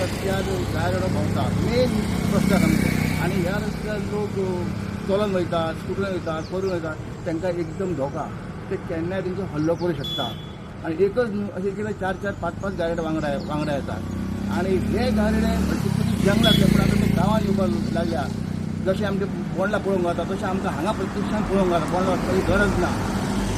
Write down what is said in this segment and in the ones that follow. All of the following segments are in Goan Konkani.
रस्त्यार गायरेडो भोंवता, मेन रस्त्यार आमचे. आनी ह्या रस्त्यार लोक चलोन वयतात, स्कुटरीन वयतात, करून वयतात, तांकां एकदम धोका. ते केन्नाय तेंचो हल्लो करूं शकता. आनी एकच न्हू, अशें कितें चार चार पांच पांच गायरेडे वांगडा वांगडा येतात. आनी हे गायरेडे पयलीं जंगलात, पूण आतां ते गांवांत येवपाक लागल्या. जशें आमचे बोंडला पळोवंक गावता, तशें आमकां हांगा प्रत्यक्षान पळोवंक गावता. बोंडला वचपाची गरज ना.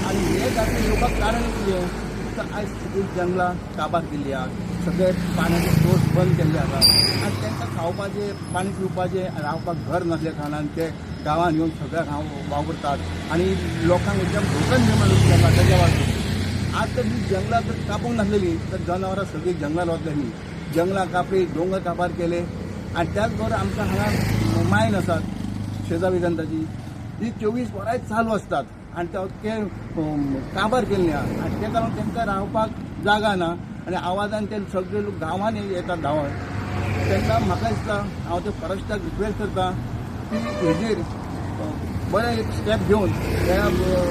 आनी हे गायरेडे येवपाक कारण कितें तर आयज सगळीं जंगलां काबार केल्ली आहा, सगळे पाण्याचे सोर्स बंद केल्ले आसा आनी तांकां खावपाचें पाणी पिवपाचें, रावपाक घर नासल्या कारणान ते गांवांत येवन सगळ्या गांव वावुरतात आनी लोकांक एकदम धोकन निर्माण जाता. ताच्या बाजून आज तर ही जंगलां जर कापूंक नासलेली तर जनावरां सगळीं जंगलात वतलीं. जंगलां कापली, दोंगर काबार केले आनी त्याच बरोबर आमकां हांगा मायन आसात शेजा वेदांताची, ही 24 वरांय चालू आसतात आनी ते काबार केल्ले आहा आनी तेका लागून तांकां रावपाक जागा ना आनी आवाजान ते सगळे लोक गांवांनी येतात धांवत. तेन्ना म्हाका दिसता, हांव ते फॉरेस्टाक रिक्वेस्ट करता की हेजेर बरें एक स्टेप घेवन ह्या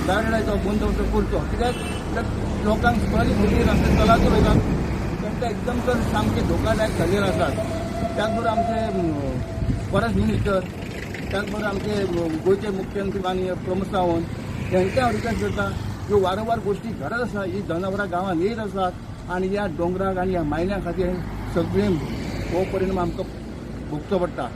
गार्डनाचो बंदोबस्त करचो. कित्याक तर लोकांक कोणाची भुरगीं रस्त्यार चलात वयतात, तांकां एकदम तर सामके धोकादायक जाल्लेले आसात. त्याच बरोबर आमचे फॉरेस्ट मिनिस्टर, त्याच बरोबर आमचे गोंयचे मुख्यमंत्री माननीय प्रमोद सावंत यांच्या हांव रिक्वेस्ट करता. ह्यो वारंवार गोश्टी घडत आसा, ही जनावरां गांवांत येयत आसात आनी ह्या दोंगराक आनी ह्या मायन्या खातीर सगळें हो परिणाम आमकां भोगचो पडटा.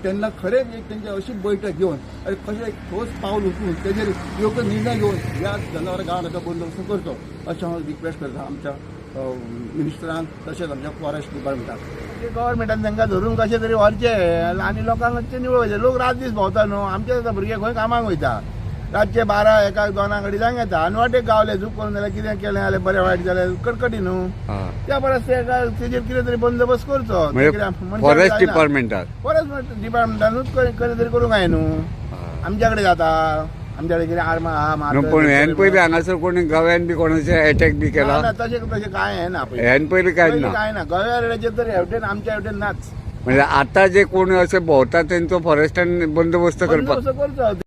तेन्ना खरेंच एक तेंची अशी बैठक घेवन आनी कशें एक ठोस पावल उचलून तेजेर योग्य निर्णय घेवन ह्या जनावरां गांवांत बंदोबस्त करचो, अशें हांव रिक्वेस्ट करता आमच्या मिनिस्टरांक तशेंच आमच्या फॉरेस्ट डिपार्टमेंटाक. गव्हर्मेंटान तांकां धरून कशें तरी व्हरचे आनी लोकांक मातशें निवळचे. लोक रात दीस भोंवता न्हू. आमचे आतां भुरगे खंय कामाक वयता, रातचे 12, 1, 2 अडेजांक येता आनी वाटेक गावले, चूक करून जाल्यार, कितें केलें जाल्यार, बरें वायट जाल्यार कटकटी न्हू. त्या परस ते तेजेर कितें तरी बंदोबस्त करचो. म्हणजे फॉरेस्ट डिपार्टमेंटात? फॉरेस्ट डिपार्टमेंटानूच कितें तरी करूंक जाय न्हू. आमच्या कडेन जाता, आमच्या कडेन कितें आर्मां आहा. न्हू, पूण ह्यान पयलीं हांगासर कोणी गव्यान बी कोणाचे अटॅक बी केला? ना, तशें तशें कांय हें ना पयलीं. ह्यान पयलीं कांय पयलीं ना? कांय ना. गव्या तर हेवटेन, आमच्या हेवटेन नाच. म्हणजे आता जे कोण असे भोंवतात तेंचो फॉरेस्टान बंदोबस्त करपाक बंदोबस्त करचो.